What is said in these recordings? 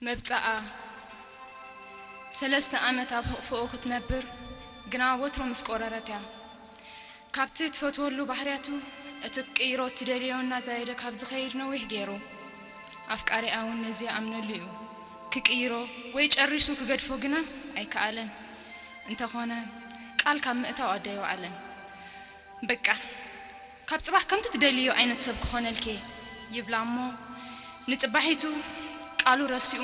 መብጽዓ። ሰለስተ ዓመት ኣብ ሕቕፎኡ ክትነብር ግና ወትሩ ምስ ቆረረት እያ። ካብቲ ትፈትወሉ ባህርያቱ እቲ ክቅይሮ እትደልዮ እናዛየደ ካብ ዝኸይድ ነዊሕ ገይሩ። ኣፍቃሪኣ እውን ነዚ ይኣምነሉ እዩ። ክቅይሮ ወይ ጨሪሱ ክገድፎ ግና ኣይከኣለን። እንተኾነ ቃል ካብ ምእታው ኣዶ ኣይወዓለን። በቃ ካብ ጽባሕ ከምቲ ትደልዮ ዓይነት ሰብ ክኾነልኪ ይብላ እሞ ንጽባሒቱ ቃሉ ረሲኡ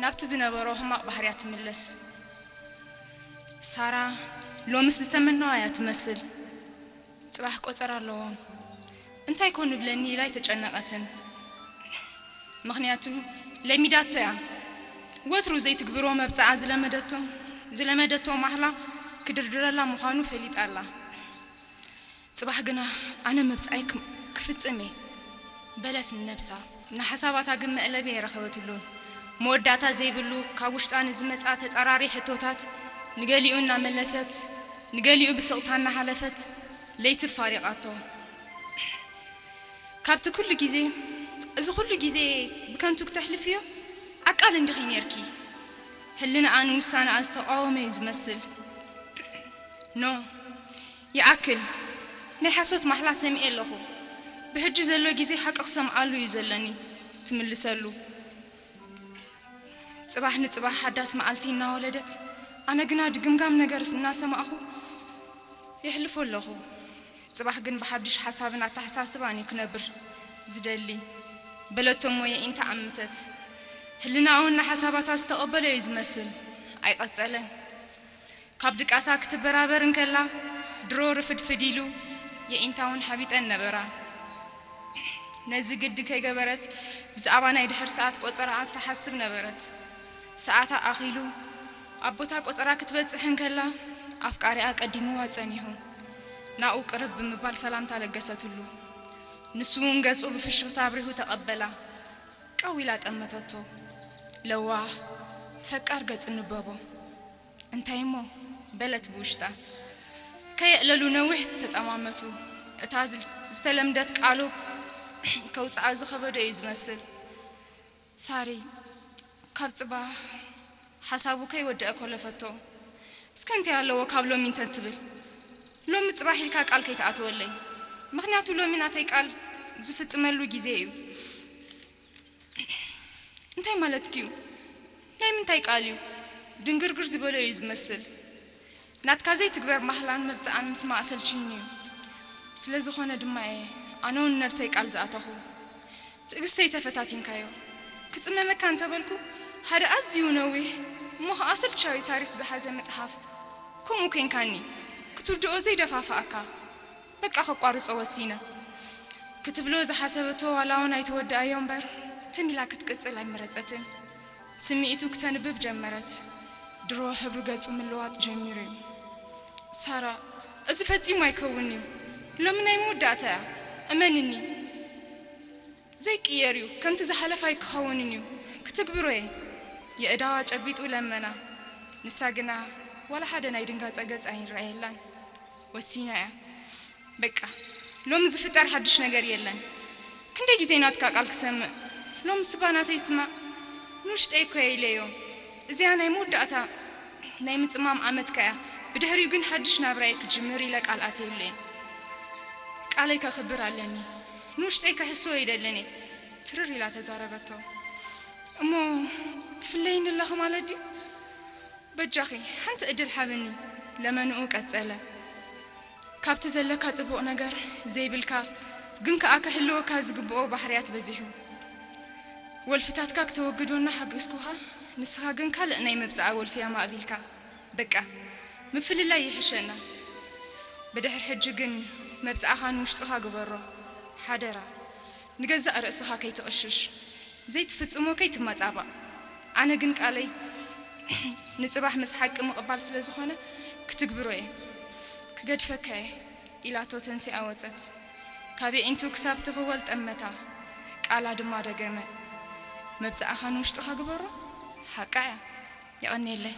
ናብቲ ዝነበሮ ሕማቕ ባህርያት ትምለስ። ሳራ ሎምስ ዝተመነዋ እያ ትመስል። ጽባሕ ቆጸራ ኣለዎም። እንታይ ኮን ብለኒ ኢላ ኣይተጨነቐትን። ምኽንያቱ ለሚዳቶ እያ። ወትሩ ዘይትግብሮ መብጽዓ ዝለመደቶ ዝለመደቶ ማህላ ክድርድረላ ምዃኑ ፈሊጣ ኣላ። ጽባሕ ግና ኣነ መብጽዓይ ክም- ክፍጽም እየ በለት ንነብሳ። ንሓሳባታ ግን መእለቢ ኣይረኸበትሉን። መወዳእታ ዘይብሉ ካብ ውሽጣ ንዝመጻ ተጻራሪ ሕቶታት ንገሊኡ እናመለሰት ንገሊኡ ብስቕታ እናሓለፈት ለይቲ ፋሪቓቶ። ካብቲ ኩሉ ግዜ እዚ ኩሉ ግዜ ብከንቱ ክተሕልፍዮ ዓቃል እንዲኺ ነርኪ። ህልንኣ ንውሳነኣ ዝተቃወመ እዩ ዝመስል። ኖ ይኣክል ናይ ሓሶት ማሕላ ሰሚኤ ኣለኹ። ብሕጂ ዘሎ ግዜ ሓቂ ክሰምዓሉ እዩ ዘለኒ ትምልሰሉ። ጽባሕ ንጽባሕ ሓዳስ መዓልቲ እናወለደት ኣነ ግና ድግምጋም ነገር እናሰማዕኹ የሕልፎ ኣለኹ። ጽባሕ ግን ብሓድሽ ሓሳብን ኣተሓሳስባን እዩ ክነብር ዝደሊ በለቶ እሞ የኢንታ ዓምተት። ህልናኣ እውን ንሓሳባታ ዝተቐበሎ እዩ ዝመስል። ኣይቐጸለን። ካብ ድቃሳ ክትበራበር እንከላ ድሮ ርፍድፍድ ኢሉ የኢንታ እውን ሓቢጠን ነበራ። ነዚ ግዲ ከይገበረት ብዛዕባ ናይ ድሕር ሰዓት ቆጸራኣ ትሓስብ ነበረት። ሰዓታ ኣኺሉ ኣብ ቦታ ቆጸራ ክትበጽሕ እንከላ ኣፍቃሪኣ ቀዲምዋ ጸኒሑ ናኡ ቅርብ ብምባል ሰላምታ ለገሰትሉ። ንሱ እውን ገጹ ብፍሽኽታ ኣብሪሁ ተቐበላ። ቀው ኢላ ጠመተቶ። ለዋህ ፈቃር ገጽ ንበቦ። እንታይ እሞ በለት ብውሽጣ። ከየእለሉ ነዊሕ ተጠማመቱ። እታ ዝል- ዝተለምደት ቃሉ ከውጽኣ ዝኸበዶ እዩ ዝመስል። ሳሪ ካብ ጽባሕ ሓሳቡ ከይወደአ ኮለፈቶ። እስከ እንታይ ኣለዎ ካብ ሎሚ እንተን ትብል ሎሚ ጽባሕ ኢልካ ቃል ከይትኣትወለይ። ምኽንያቱ ሎሚ ናተይ ቃል ዝፍጽመሉ ግዜ እዩ። እንታይ ማለትኪ እዩ? ናይ ምንታይ ቃል እዩ? ድንግርግር ዝበሎ እዩ ዝመስል። ናትካ ዘይትግበር ማህላን መብጽዓን ምስማዕ ሰልችዩኒ እዩ። ስለ ዝኾነ ድማ እየ ኣነ እውን ነብሰይ ቃል ዝኣተኹ። ትዕግስተይ ተፈታቲንካዮ። ክጽመመካ እንተበልኩ ሓደ ኣዝዩ ነዊሕ እሞ ኸኣ ኣሰልቻዊ ታሪኽ ዝሓዘ መጽሓፍ ከምኡ ኮይንካኒ ክትርድኦ ዘይደፋፍኣካ። በቃ ከቋርጾ ወሲነ። ክትብሎ ዝሓሰበቶ ዋላ እውን ኣይተወድኣዮ እምበር ትም ኢላ ክትቅጽል ኣይመረጸትን። ስምዒቱ ክተንብብ ጀመረት። ድሮ ሕብሪ ገጹ ምልዋጥ ጀሚሩ እዩ። ሳራ፣ እዚ ፈጺሙ ኣይከውንን እዩ። ሎሚ ናይ መወዳእታ እያ። እመንኒ። ዘይቅየር እዩ። ከምቲ ዝሓለፈ ኣይክኸውንን እዩ። ክትግብሮ እየ። የእዳዋ ጨቢጡ ለመና። ንሳ ግና ዋላ ሓደ ናይ ድንጋጸ ገጽ ኣይረኣየላን። ወሲና እያ። በቃ ሎሚ ዝፍጠር ሓድሽ ነገር የለን። ክንደይ ግዜ ናትካ ቃል ክሰምዕ ሎሚ ስባ ናተይ ስማዕ። ንውሽጠይ እኮ እየ ኢለዮ። እዚኣ ናይ መወዳእታ ናይ ምጽማም ኣመትካ እያ። ብድሕሪኡ ግን ሓድሽ ናብራይ ክጅምር ኢለ ቃል ኣትየሉ እየ። ቃለይ ከኽብር ኣለኒ። ንውሽጠይ ክሕስዎ ይደልን እየ። ትርር ኢላ ተዛረበቶ። እሞ ትፍለይኒ ኣለኺ ማለት ድዩ? በጃኺ ሓንቲ ዕድል ሓብኒ። ለመንኡ ቀጸለ። ካብቲ ዘለካ ጽቡቕ ነገር ዘይብልካ ግን ከኣ ክህልወካ ዝግብኦ ባህርያት በዚሑ። ወልፍታትካ ክተወግዶ እናሓገዝኩኻ ንስኻ ግን ካልእ ናይ መብጽዓ ወልፊ ኣማእቢልካ። በቃ ምፍልላይ ይሕሸና። ብድሕር ሕጂ ግን መብጽዓኻ ንውሽጥኻ ግበሮ ሓደራ። ንገዛእ ርእስኻ ከይትቕሽሽ፣ ዘይትፍጽሞ ከይትመጻባእ። ኣነ ግን ቃለይ ንጽባሕ ምስ ሓቂ ምቕባል ስለ ዝኾነ ክትግብሮ እየ። ክገድፈካ እየ ኢላቶ ተንሲኣ ወጸት። ካብ የዒንቱ ክሳብ ትኽወል ጠመታ። ቃላ ድማ ደገመ። መብጽዓኻ ንውሽጥኻ ግበሮ። ሓቃ እያ። የቐንየለይ።